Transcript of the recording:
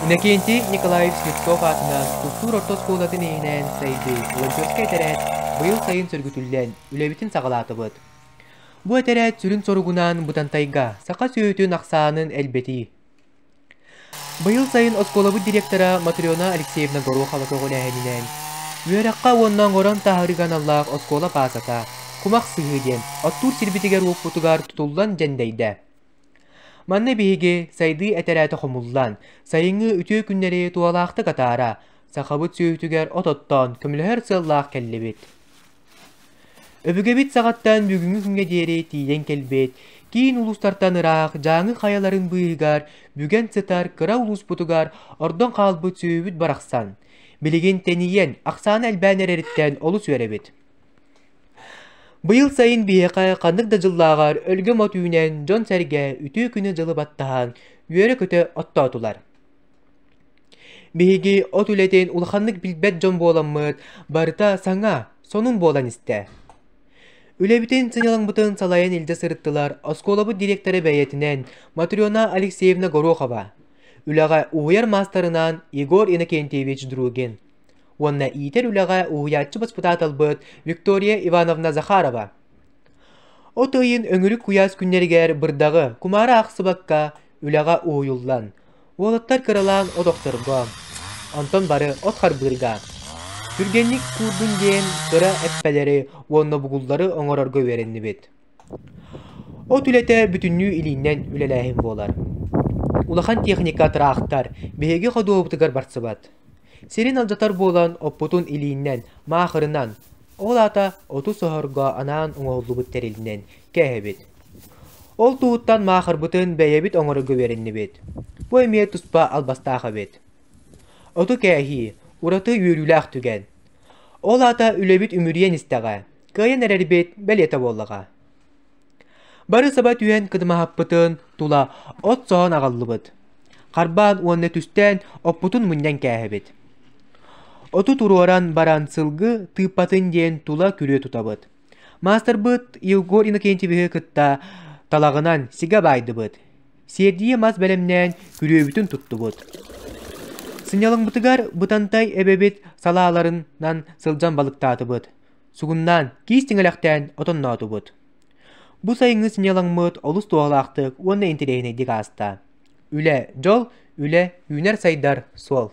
Иннокентий Николаевич Слепцов аатынан култуур орто оскуолатын иһинэн сайдыы волонтерскай этэрээт быйыл сайын сөргүтүллэн үлэбитин саҕалаатыбыт. Бу этэрээт сүрүн соругунан Бытантайга саха сүөһүтүн ахсаанын элбэтии. Быйыл сайын оскуолабыт директора Матрена Алексеевна Горохова көҕүлээһининэн үөрэххэ уонна оҥорон таһаарыыга аналлаах оскуола паасата Кумах сыһыы диэн оттуур сирбитигэр-уоппутугар тутуллан дьэндэйдэ. Манна биһиги сайдыы этэрээтэ хомуллан, сайыҥҥы үтүө күннэри туһалаахтык атаара, сахабыт сүөһүтүгэр от оттоон көмөлөһөр сыаллаах кэллибит. Өбүгэбит саҕаттан бүгүҥҥү күҥҥэ диэри тиийэн кэлбит, киин улуустартан ыраах Дьааҥы хайаларын быыһыгар бүгэн сытар кыра улууспутугар ордон хаалбыт сүөһүбүт барахсан, билигин тэнийэн, ахсаана элбээн эрэриттэн олус үөрэбит. Быйыл сайын биһиэхэ ханнык да дьыллааҕар өлгөм от үүнэн, дьон-сэргэ үтүө күнү-дьылы баттаһан, үөрэ-көтө оттоотулар. Биһиги от үлэтин улаханнык билбэт дьон буоламмыт, барыта саҥа, сонун буолан истэ. Үлэбитин сынньалаҥмытын салайан илдьэ сырыттылар оскуолабыт дириэктэрэ бэйэтинэн Матрена Алексеевна Горохова, үлэҕэ уһуйар маастарынан Егор Иннокентьевич Другин уонна иитэр үлэҕэ уһуйааччы баспытааталбыт Виктория Ивановна Захарова. От ыйын өҥүрүк куйаас күннэригэр бырдаҕы, кумаары аахсыбакка үлэҕэ уһуйуллан, Уолаттар кыралаан от охсорго, онтон бары от харбыырга, түргэнник куурдун диэн кыра эппэлэри уонна бугуллары оҥорорго үөрэннибит. От үлэтэ бүтүннүү илиинэн үлэлээһин буолар. Улахан техника тыраахтар биһиги ходуобутугар барсыбат. Сирин алдьатар буолан оппутун илиинэн, маахырынан, ол аата оту соһорго анаан оҥоһуллубут тэрилинэн кээһэбит. Ол туһуттан маахырбытын бэйэбит оҥорорго үөрэннибит. Бу эмиэ туспа албастаах эбит. Оту кээһии, ураты үөрүүлээх түгэн. Ол аата үлэбит үмүрүйэн истэҕэ, кыайан эрэрбит бэлиэтэ буоллаҕа. Бары саба түһэн кыдымаһаппытын тула от соһон аҕаллыбыт. Харбаан уонна түстээн оппутун мунньан кээһэбит. Оту туруоран баран сылгы тыыппатын диэн тула күрүө тутабыт. Маастарбыт Егор Иннокентьевиһы кытта талаҕынан сигэ баайдыбыт. Сиэрдийэ мас бэлэмнээн күрүөбүтүн туттубут. Сынньалаҥмытыгар Бытантай эбэбит салааларынан сылдьан балыктаатыбыт. Сугуннаан, киис тиҥэлэхтээн отонноотубут. Бу сайыҥҥы сынньалаҥмыт олус туһалаахтык уонна интэриэһинэйдик ааста. Үлэ – дьол, үлэ – үүнэр-сайдар суол.